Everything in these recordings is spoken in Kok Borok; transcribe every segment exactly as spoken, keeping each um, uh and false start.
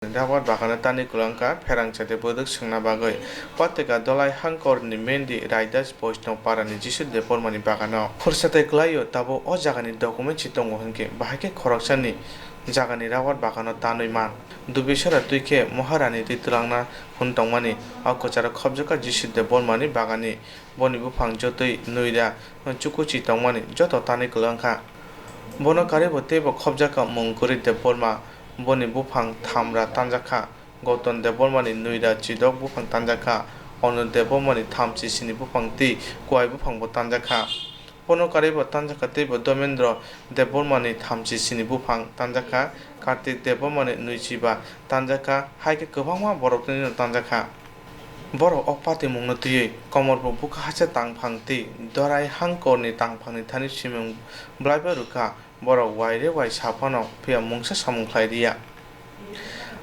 Rabar bagano tanwi kwlwng kha pherang chate bwdwk swngna bagwi. Patwika Dolai Hangkorni Mendi Raidas Boisno Parani Jisu Debbarmani bagano. Khursa tei kwlaio tabuk o jagani document si tongo hwnkhe bahai khe khoroksani jagani rabar bagano tanwi man. Dubisora twi khe Maharani twi twlangna hwn tongmani o kwcharo khobjakha Jisu Debbarmani bagani. Boni buphang jotoi nwira chukuchi tongmani joto tanwi kwlwng kha. Bono karwibo teibo khobjakha Mungkuri Debbarma, boni buphang thamra tanjakha. Gautam Debbarmani nwira chidok buphang tanjakha. Onu Debbarmani thamchi sini buphang tei kuai buphangbo tanjakha. Bono karwibo tanjakha teibo Domendra Debbarmani thamchi sini buphang tanjakha. Kartik Debbarmani nwichiba tanjakha, hai khe kwbangma boroknwino tanjakha. Borok o patimungno twiwi Komorpur bwkha haste tangphang tei Dorai Hangkorni tangphangni thani simung bwlaibai rwkha. Borok waire wai sa phano, phiya mungsa samung khlai riya.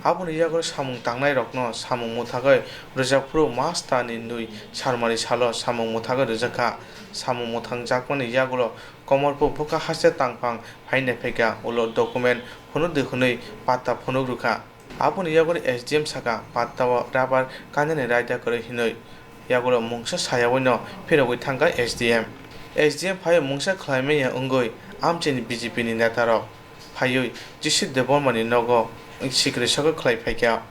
Aboni yagulo samung tangnairokno samung mwthagwi rwjak phuru March talni nwi Sarmari salo samung mwthagwi rwjakha. Samung mwthangjakmani yagulo Komorpur bwkha haste tangphang phaina phaikha, ulo document phunukdi hwnwi patta phunuk rwkha. Aboni yagulo S D M saka, patta o rabar kainani raida kwrwi hinwi. Yagulo mungsa sayaui no phirogwi thangkha S D M. S D M phaiwi mungsa khlaimaya wngwi amchaini B J P ni netarok phaiwi Jisu Debbarmani nogo sikri sokro khlai phaikha.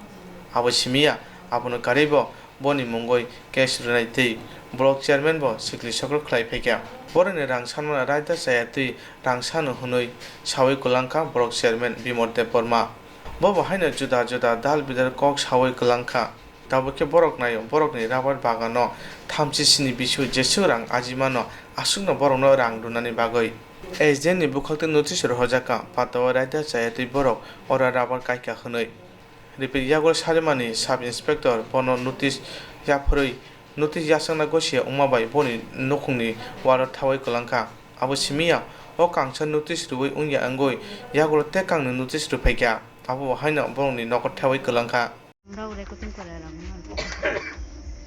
Abo simiya, abono karwibo boni mungwi case rwnai tei block chairman bo sikri sokro khlai phaikha. Borokni rang sanmano raida chaya twi rang sano hwnwi saui kwlangkha block chairman Bimol Debbarma. Bobo haino juda juda dal bidal kok saui kwlangkha. Tabuk khe borok naio, borokni rabar bagano thamchi sini bisu jeswk rang ajimano, aswkno borokno rang rwnani bagwi. S D M ni bwkhak tei notice rohorjakha, patao raida chaya twi borok oro rabar kaikha hwnwi. Ripit yagulo Salimani Sub Inspector bono notice yaphurwi, notice yachakna gosia wngma bai boni nukhungni walo thaui kwlangkha. Abo simiya, o kangsa notice rwui wngya wngwi yagulo tekangni notice rwphaikha. Abo haino borokni nogo thaui kwlangkha. Rao recording kore rang.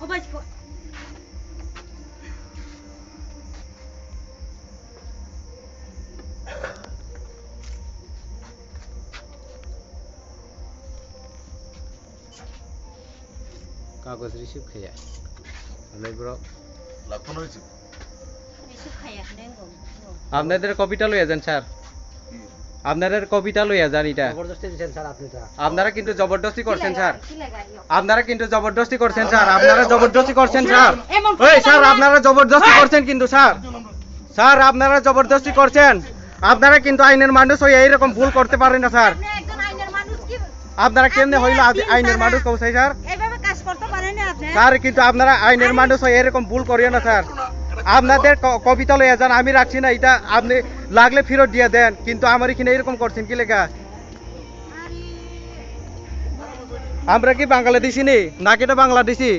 O bai ko. Kagoj receive khaiya. Anai bro. Laphono receive. Receive khaiya, nengo. আপনাদের কপিটা লইয়া যান স্যার। আপনাদের কপিটা লইয়া যান এটা। জবরদস্তি দিচ্ছেন স্যার আপনি তো। আপনারা কিন্তু জবরদস্তি করছেন স্যার। আপনারা কিন্তু জবরদস্তি করছেন স্যার। আপনারা জবরদস্তি করছেন স্যার। এই স্যার, আপনারা জবরদস্তি করছেন কিন্তু স্যার। স্যার, আপনারা জবরদস্তি করছেন। আপনারা কিন্তু আইনের মানুষ হয়ে এইরকম ভুল করতে পারেন না স্যার। আপনি একজন আইনের মানুষ কি? আপনারা কেমনে হইলো আ-, আইনের মানুষ কৌশাই স্যার? এইভাবে কাজ করতে পারেন না আপনি। স্যার, কিন্তু আপনারা আইনের মানুষ হয়ে এরকম ভুল করিও না স্যার। আপনাদের ক-, কপিটা লইয়া যান, আমি রাখছি না এটা, আপনি লাগলে ফেরত দিয়ে দেন, কিন্তু আমার এখানে এরকম করছেন কি লেখা? আমরা কি বাংলাদেশি নি? নাকি এটা বাংলাদেশি?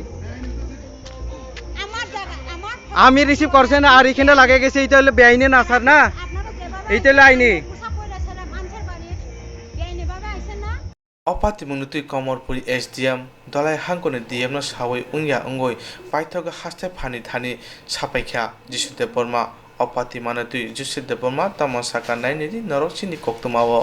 আমার জায়গা, আমার আমি রিসিভ করছে না, আর এখানে লাগে গেছে, এটা হলো বেআইনি না স্যার না? আপনারা যেভাবে এটা হলো আইনি। পোশাক পরে ছিলেন, মানুষের বাড়ি, বেআইনিভাবে আইছেন না? O patimungni twi Komorpuri S D M Dolai Hangkoni D M no saui wngya wngwi paithago haste phani thani sapaikha Jisu Debbarma. O patimano twi Jisu Debbarma tamo saka, "Nainidi norok chini koktwmao."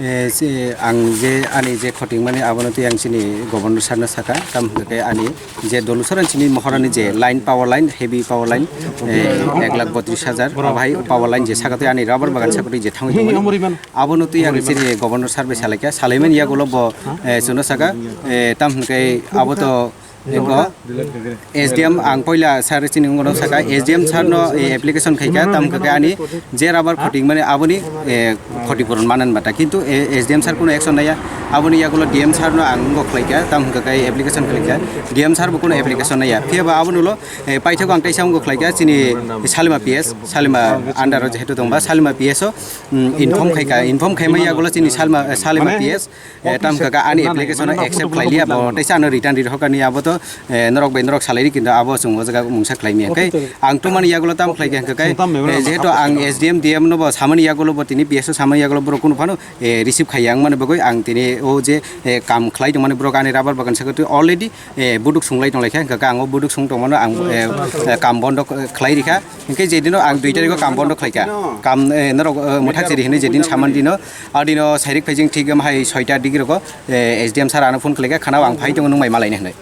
Eh, si, ang je ani je khotingmani abono twi ang chini governor sir no saka, tamo hwnkhe ani je Dolusora chini Mohorani je line, power line, heavy power line, eh, ek lakh botris hajar, abo hai power line je saka twi ani rubber bagan saka twi je thangwi tongmani. Abono twi ang chini governor sir bai salaikha, salaimani yagulo bo, eh, chwngno saka, eh, tamo hwnkhe abo to, eh, bo S D M ang poila sir chini wngno saka, S D M sir no, eh, application khaikha, tamo hwnkhe ani je rubber khotingmani aboni, eh, khoti puron manan bata, kintu, eh, S D M sir kuno action naiya, aboni yagulo D M sir no ang wngno khlaikha, tamo hwnkhe application khlaikha, D M sir bo kuno application naiya, phiya ba abono ulo, eh, paithago ang teisa wngno khlaikha chini Salima P S, Salima under o jehetu tongba, Salima P S o, mm, inform khaikha, inform khaima yagulo chini Salma, eh, Salima P S, eh, tamo hwnkhe ani application no accept khlailiya, bo teisa ano return ri rohorkha ni abo to, eh, norok bai norok salai ri, kintu abo chwng o jaga mungsa khlai maya. Khe ang tumani yagulo tamo khlai kha hwnkhe khe, eh, jehetu ang S D M, D M no bo samani yagulo bo tini P S o samani yagulo borok kunu phano, eh, receive khaiya wngmani bagwi ang tini o je, eh, kam khlai tongmani borok ani rubber bagan sakhe already, eh, buduk sunglai tonglai kha, hwnkhe khe ang o buduk sung tongmano ang, eh, eh, kam bondo khlai ri kha. Hwnkhe je dino ang dui tarikh o kam bondo khlai kha. Kam, eh, norok, eh, mwthak chiri hinwi je din samani dino, a dino sairik phaijing thik wng hai soita digi rogo, eh, S D M sir ano phone khlai kha, khana ang phai tongo nwng bai malaina hinwi.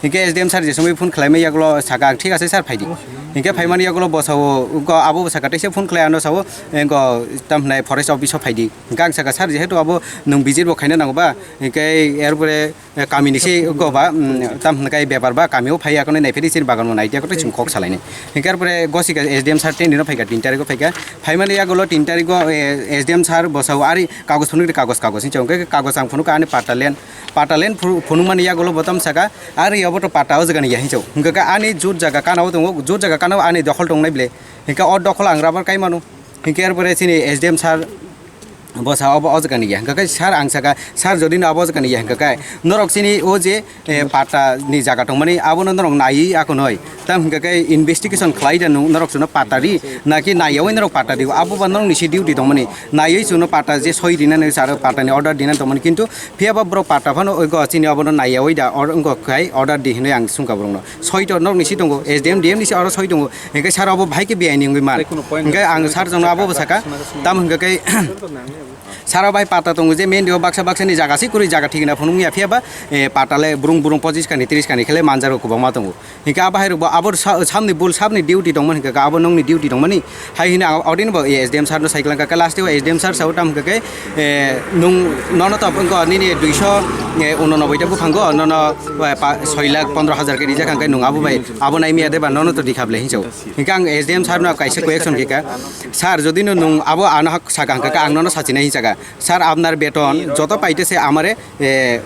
Hinkhe S D M sir je somoi phone khlaimani yagulo saka ang, "Thik ache sir, phaidi." Hinkhe phaimani yagulo bo sao, wngkha abo bo saka teisa phone khlai ano sao, wngkha tam hinai forest office o phaidi. Hinkhe ang saka, "Sir, jehetu abo nwng visit bo khaina nango ba, hinkhe erpore, eh, kami ni se wngkha ba, mm, tam hinai bepar ba kami o phai yakono naiphedi chini bagan bo naidi yakono chwng kok salaini." Hinkhe erpore gosika S D M sir tini no phaikha, tin tarikh o phaikha. Phaimani yagulo tin tarikh o, eh, S D M sir bo sao ari kagoj phunuk di, kagoj, kagoj hinwi sao, hinkhe kagoj ang phunukha ani patta land, patta land phu-, phunukmani yagulo bo tam saka, "Ari obo to patta o jaga ni ya," hinwi sao. Hwnkhe ani jut jaga kana o tongo, jut jaga kana o ani dokhol tongnai ble. Hwnkhe o dokhol ang rubber kai mano. Hwnkhe erpore chini S D M sir bo sa obo o jaga ni ya. Hwnkhe khe sir ang saka, "Sir, jodi no abo o jaga ni ya," hwnkhe khe norok chini o je, eh, patta ni jaga tongmani abono norok naiwi akonoi. Tam hwnkhe khe investigation khlai da nwng norok chwngno patta ri, naki naiyawi norok patta ri, abo ba norok ni se duty tongmani. Naiwi chwngno patta je soi rinani sir patta ni order dinani tongmani, kintu phiya ba borok patta phano wngkha chini abono naiyawi da or-, wngkha khai order di hinwi ang swngkha borokno. Soi to norok ni si tongo, S D M, D M ni si oro soi tongo. Hwnkhe sir abo bahai khe biyai ni wngwi man. Hwnkhe ang sir jongno abo bo saka, tamo hwnkhe khe sir o bai patta tongo je main dio baksa baksa ni jaga si kwrwi jaga thikna phunuk ya phiya ba, eh, patta le burung burung pochis kani tris kani khe le manjaro kwbangma tongo. Hingke abo hai rok bo abo sa-, samni bul sabni duty tongmani hingke abo nongni duty tongmani. Hai hino ang odin bo S D M sir no sai klang kha, last o S D M sir sao tam hingke, eh, nung nono to wngko nini duiso, eh, unonoboi ta buphango nono, eh, pa-, soi lakh pondro hajar ke rijak hingke nung abo bai abo nai miya de ba nono to dikha ble hinso. Hingke ang S D M sir no kaisa question khe kha, "Sir, jodi no nung abo ano hak saka hingke ang nono sachina hinsa kha, sir, apnar beton joto paite se amare, eh,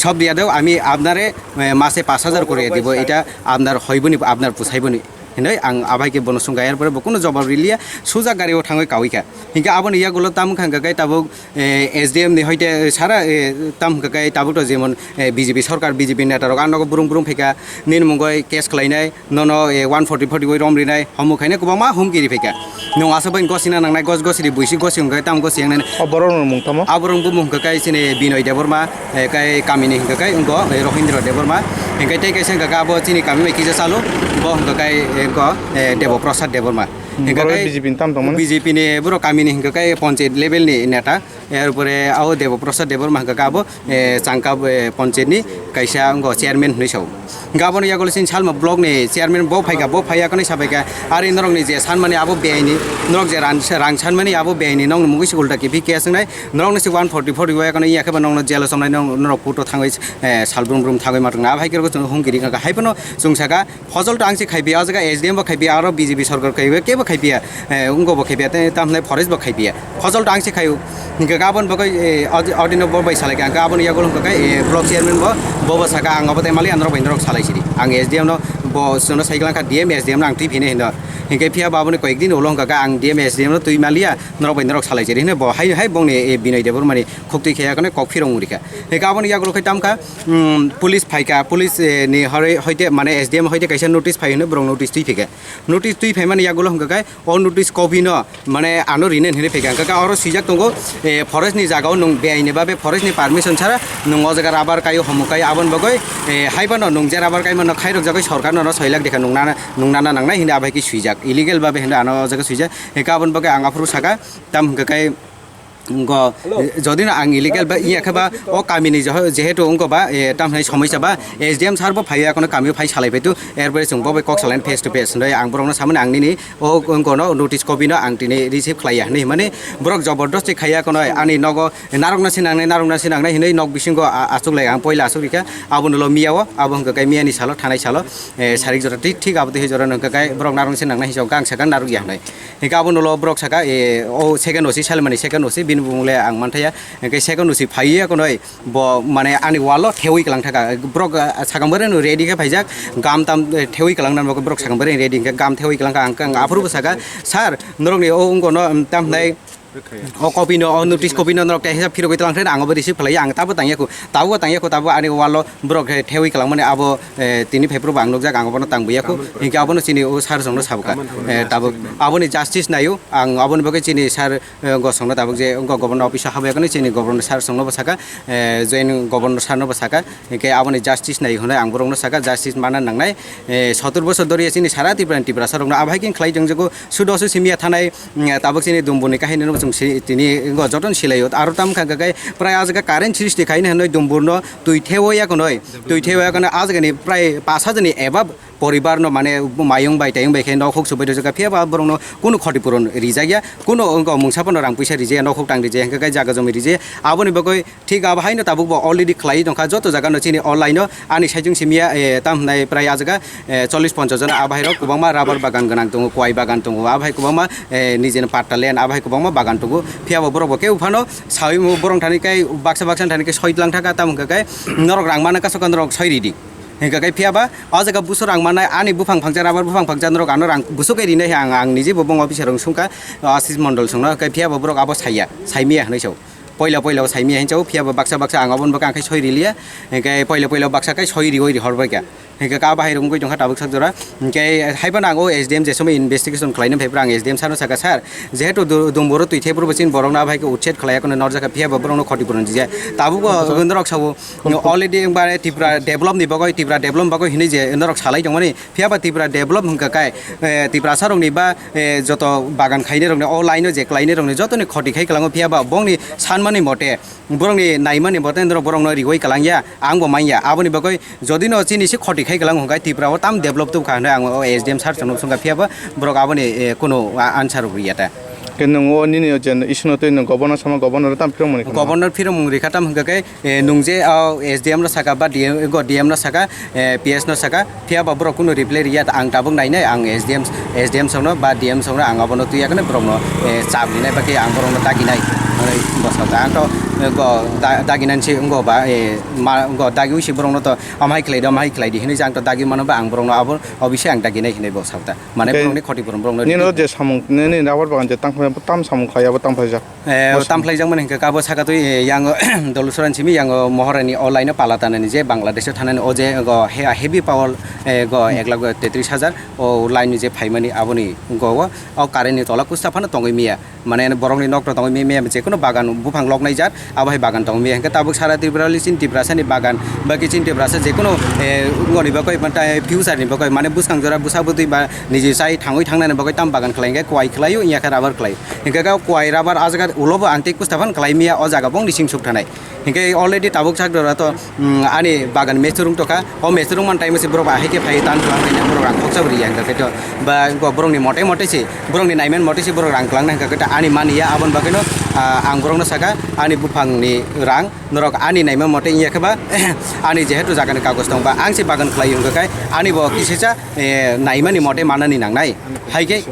সব দিয়া দাও, আমি আপনারে, এ, মাসে পাঁচ হাজার করে দিব, এটা আপনার হইবনি, আপনার পোষাইবনি।" Hinoi ang abai ke bono sungkha, er pore bo kuno jobab riliya, suja gari o thangoi kawi kha. Hinke aboni yagulo tam wngkha hingka khe tabuk, eh, S D M ni hoite sara, eh, tam hingka khe tabuk to jemon, eh, B J P sorkar, B J P neta rok ang nogo brum brum phaikha, nini mungoi case khlainai, nono, eh, one forty forty oi rom rinai, homo khainai kwbangma humki ri phaikha. Nwng aswk bai gosina nangnai, gos gosiri buisi gosi hingka khe tam gosi yangnai. O borok rok mung tamo? Aborok bumung hingka khe chini Binoy Debbarma, eh, kai kamini hingka khe wngkha, eh, Rohindra Debbarma. Hingka tei kaisa hingka khe abo chini kami bai kisa chalo, bo hingka khe, eh, wngkha, eh, Debo Prasad Debbarma. Hingka borok khe B J P ni tam tongmani? B J P ni borok kamini hingka khe panchayat level ni neta. Er pore abo Debo Prasad Debbarma hingka khe abo, eh, Changka, eh, panchayat ni kaisa wngkha chairman hinwi sao. Hingke aboni yagulo chini Salma block ni chairman bo phaikha, bo phaiya kwnwi sabaikha, "Ari norokni je sanmani abo beaini, norok je ran-, rang sanmani abo beaini, nokni mungwi se ulta kiphil case wngnai, norokni se one forty four waya kwnwi ya khe ba nokno jail o chomnai, nok-, norok court o thangwi, eh, sal brum brum thangwi ma tongna." Abo hai khe chwng humki ri kha, hai phano chwng saka, "Phojol to ang se khai phiya, o jaga S D M bo khai phiya, aro B J P sorkar khai phiya, kebo khai phiya, eh, wngko bo khai phiya, tei tamo hwnai forest bo khai phiya." Phojol to ang se khaio. Hingke khe aboni bagwi, eh, odi-, odino bo bai salai kha. Hingke aboni yagulo hingke khe, eh, block chairman bo, bo bo saka ang obo tai mali ang norok bai norok salai sidi. Ang S D M no bo chwngno sai klang kha D M S D M no ang twi phine hino. Hingke phiya bo aboni koyek din ulo hingke khe ang D M S D M no twi maliya norok bai norok salai sidi hino bo hai, hai bongni, eh, Binoy Debbarma ni khuk twi khaya kone kok phirong uri kha. Hingke aboni yagulo khai tam kha, um, police phai kha, police, eh, ni hore hoite mane S D M hoite kaisa notice phai hino borok notice twi phi kha. Notice twi phaimani yagulo hingke khe o notice copy no mane ano rine hinwi phaikha, hingke khe oro swijak tongo, eh, forest ni jaga o nwng beaini babe forest ni permission chara nwng o jaga rubber kaio, homo kaio, aboni bagwi, eh, hai phano nwng je rubber kaimano khairok jagwi sorkar no soi lakh dekha nwng nana, nwng nana nangnai hinwi abai khe swijak, illegal babe hinwi ano o jaga swijak, hingke aboni bagwi ang aphuru saka tam hingke khe wngkha, jodi no ang illegal ba iya khe ba o kami ni jehe-, jehetu wngkha ba, eh, tam hinwi somoi sa ba S D M sir bo phaiya kono kami o phai salai phaitu, er pore chwng bo bai kok salai face to face hinwi ang borok no samani ang nini O wngkono notice copy no ang tini receive khlaiya hinwi hwnmani borok jobordosti khaiya kono ani nogo narwkna sinangnai, narwkna sinangnai hinwi nok bisingo a-, achuk lai ang poila achuk rikha. Abono lo miya o, abo hwnkha khe miyani salo, thanai salo, eh, sarik jora thik, thik abo twi jora hwnkha khe borok narwkna sinangnai hinwi hwnkha ang sakha narwkya hinwi. Hwnkha abono lo borok sakha, eh, o second O C Salmani second O C bini bumung le ang manthaya. Hwnkhe second O C phaiya kono, Bo mane ani wall o thewi kwlang thaka. Borok, ah, sakang bwrwi no ready khe phaijak. Gam tam, eh, thewi kwlang nang borok sakang bwrwi ready khe gam thewi kwlang kha. Ang, ang aphuru bo saka, "Sir, norok ni o wngko no, um, tam hnai, O copy no, o notice copy no norok tei hisab phirogwi tlang khe ang abo receive khlai, ang tabo tang yakho, tabo tang yakho, tabo ani wall o borok, eh, thewi kwlangmani abo, eh, tini phai phuru bo ang nukjak, ang abono tang buya kho. Hinkhe abono chini o sir songno sabukha. Eh, tabuk aboni justice naio, ang aboni bagwi chini sir, eh, go songno tabuk je go governor office o habwi yakho chini governor sir songno bo sakha, eh, join governor sir no bo sakha. Hinkhe aboni justice nai hwnwi ang borokno sakha, justice mana nangnai. Eh, sotor bosor doriya chini sara Tripura ni Tiprasa rokno abo hai khe khlai tongjago, sudo su simiya thanai, mm, tabuk chini Dumbur ni kahini no chwng si-, tini go joto no silaio. Aro tam kha khe prai ah jaga current sristi khaini hwnwi Dumbur no twi thewo ya kwnwi, twi thewo ya kwnwi ah jaga ni prai pash hajar ni above poribar no mane mayung bai tayung bai khe nok huk subai rwjak kha, phiya ba borok no kunu khoti puron rijak ya, kunu wngkha mungsa phano rang puisa rijak ya, nok huk tang rijak ya, hwnkhe khe jaga jomi rijak ya. Aboni bagwi thik abo haino tabuk bo already khlai tongkha, joto jaga no chini online no ani saichung simiya, eh, tam hwnai prai ah jaga, eh, chollish ponchash jona abo hai rok kwbangma rubber bagan gwnang tongo, kwai bagan tongo, abo hai kwbangma, eh, nijeni patta land abo hai kwbangma bagan tongo, phiya bo borok bo kebo phano sawi borok thani khe baksa baksa thani khe soi tlang thaka, tamo hwnkha khe norok rang mana kaisa norok soi ridi. Hingkha khe phiya ba o jaga busu rang mannai, ani buphang phangcha, rubber buphang phangcha norok ano rang busu khe rinai, ang, ang nije bo bong officer rok sungkha, o Ashish Mondol songno, hingkha phiya ba borok abo saiya, saimiya hinwi sao. Poila poila o saimiya hinwi sao, phiya ba baksa baksa ang aboni bagwi ang khe soi riliya, hingkha poila poila baksa khe soi riwi rihor bai kha. Hingkha kha bahai rok wngwi tongkha tabuk sak jora, hingkha hai phano ang o S D M je somoi investigation khlaina phai phra ang S D M sano sakha, "Sir, jehetu du-, Dumburo twi thepro bo chini borokno abo hai khe uchet khlai, akheno norjak kha, phiya ba borokno khoti puron rijak." Tabuk bo norok sao, already wngba Tripura develop ni bagwi, Tripura develop ni bagwi hinwi je norok salai tongmani, phiya ba Tripura develop hwnkha khe, eh, Tiprasa rokni ba, eh, joto bagan khainai rokni, o line o je klainai rokni jotoni khoti khai kwlango, phiya ba bongni sanmani mote, borokni naimani mote norok borokno riwi kwlangya, ang bo manya. Aboni bagwi jodi no chini se khoti khai kwlango hwnkhe Tripura o tam develop tubkha hinwi ang o S D M sir chwngno swngkha, phiya ba borok aboni, eh, kunu a-, answer rok riya ta. Khe nwng o nini o je issue no twi nwng governor sama, governor o tam phirokmani khe? Governor phirokmung rikha, tam hwnkha khe, eh, nwng je o S D M no saka ba D M, go D M no saka, eh, P S no saka, phiya ba borok kunu reply riya, ang tabuk nainai, ang S D M, S D M songno ba D M songno ang abono twi yakno borokno, eh, chap rinai ba khe ang borokno daginai, hwnwi bwsajak. Ang to, eh, go da-, daginani se wnggo ba, eh, ma, go dagiwi se borokno to amhai khlai di, amhai khlai di hinwi je ang to dagi mano ba ang borokno abo, o bisi ang daginai hinwi bo sakta. Mane borokni khoti puron borokno nini je samung, nini rubber bagan je tangkha tam samung khlai abo tangkha jak. Eh, tamkhlaijakmani hingkha khe abo sakatwi, eh, yang Dolusuran simi yang Mohorani o line o pala tanani je Bangladesh o thanani o je go he-, heavy power, eh, go ek lakh tetris hajar o line ni je phaimani aboni go o, o current ni tola kusta phano tongwi miya. Mane borokni nok to tongwi miya, miya je kono bagan buphang loknai jat abo hai bagan tongwi miya. Hingkhe tabuk sara Tripura o chini Tiprasa ni bagan ba khe chini Tiprasa je kono, eh, wngoni bagwi future ni bagwi mane bwskang jora bwsa bwtwi ba niji chai thangwi thangnani bagwi tam bagan khlai hingkhe kwai khlaio, wngya khe rubber khlai. Hingkhe khe kwai rubber ah jaga ulo bo ang tei kusta phano khlai miya, o jaga bongni sing suk thanai. Hingkhe already tabuk sak jora to, mm, ani bagan mesturung tokha. O mesturung man time se borok ahai khe phai tan thwlang khe borok rang khoksa bo riya hingkha khe to ba go borokni mote mote se, borokni naiman mote se borok rang kwlang na hingkha khe to ani mani ya aboni bagwi no, ah, ang borokno saka ani buphangni rang norok ani naiman mote wngya khe ba ani jehetu jagani kagoj tong ba ang se bagan khlai hingkha khe ani bo kisisa, eh, naimani mote manani nangnai. Hai khe,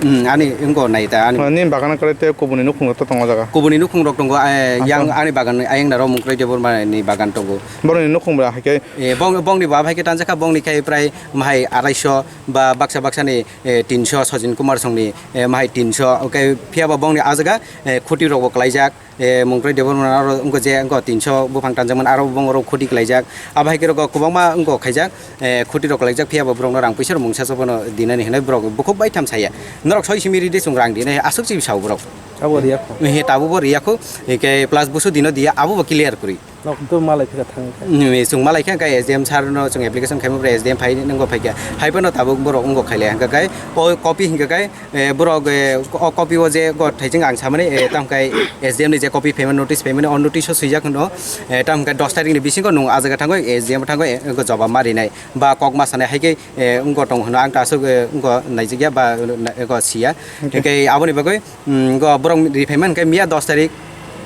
mm, ani wngko nai ta, ani. Nini bagana kwlai tei kubuni nukhung rok to tongo jaga. Kubuni nukhung rok tongo, eh, yang ani bagan, ayang naro Mungkwrai Debbarma ni bagan tongo. Boroni nukhung bra hai khe? Eh, bong, bongni ba hai khe tanjakha, bongni khai prai mahai araisho ba baksa baksa ni, eh, tinsho Sajin Kumar songni, eh, mahai tinsho, okay, phiya ba bongni ah jaga, eh, khuti rok bo klaijak. Eh, Mungkwrai Debbarma aro wngkha je wngkha tinsho buphang tanjakmani, aro bongorok khuti klaijak. Abo hai khe rok kwbangma wngkha khaijak, eh, khuti rok klaijak, phiya bo borokno rang puisa rok mungsa sopono dinani hinwi borok bukhuk bai tham saya. Norok soi simi ridi chwng rang dinai aswk chibi sao borok. Abo riya kho. He tabuk bo riya kho, hingkhe plus busu dino diya abo bo clear kwrwi. Nok to malai phika thang kha. Nini chwng malai kha, hingkhe S D M sir no chwng application khaima pore S D M phai nangbo phai kha. Hai phano tabuk borok wngkha khaile, hingkha khe o copy hingkha khe, eh, borok, eh, o copy o je go thaijing ang samani, eh, tam khai S D M ni je copy phaima notice phaimani, o notice o swijak hwno, eh, tam khai dos tarikh ni bisingo nwng ah jaga thangwi S D M thangwi, eh, go jobab ma rinai ba kok ma sanai hai khe, eh, wngkha tong hwno ang ta aswk, eh, wngkha naijak ya ba, eh, go siya. Hingkhe aboni bagwi, mm, go borok ri phaimani hingkhe miya dos tarikh,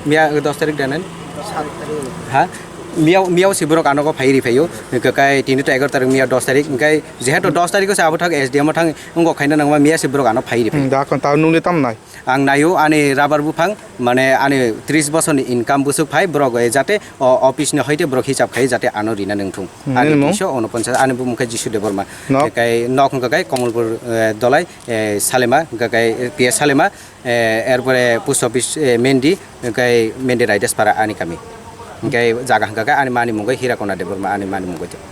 miya dos tarikh da nai? Ha? Miyao, miyao se borok ano go phai ri phaio. Hwnkhe kai tini to egaroh tarik, miya dos tarik. Hwnkhe jehetu dos tarik o se abo thang S D M o thang wngkok khaina nangma, miya se borok ano phai ri phaio. Hmm, da kon ta nungni tam nai? Ang naio ani rubber buphang, mane ani tris bosorni income bwswk phai, borok, eh, jate o office ni hoite borok hisab khai jate ano rina nangthung. Hmm, ani nini mung? Tiso ono ponchas, ani bumung khe Jisu Debbarma. Nok? Kai nok hwnkha kai Komolpur, eh, Dolai, eh, Salema, hwnkha kai P S Salema, eh, erpore post office, eh, Mendi, hwnkha kai Mendi Raidaspara ani kami. Hwnkha kai jaga hwnkha kai ani mani mungwi Hirakona Debbarma ani mani mungwi.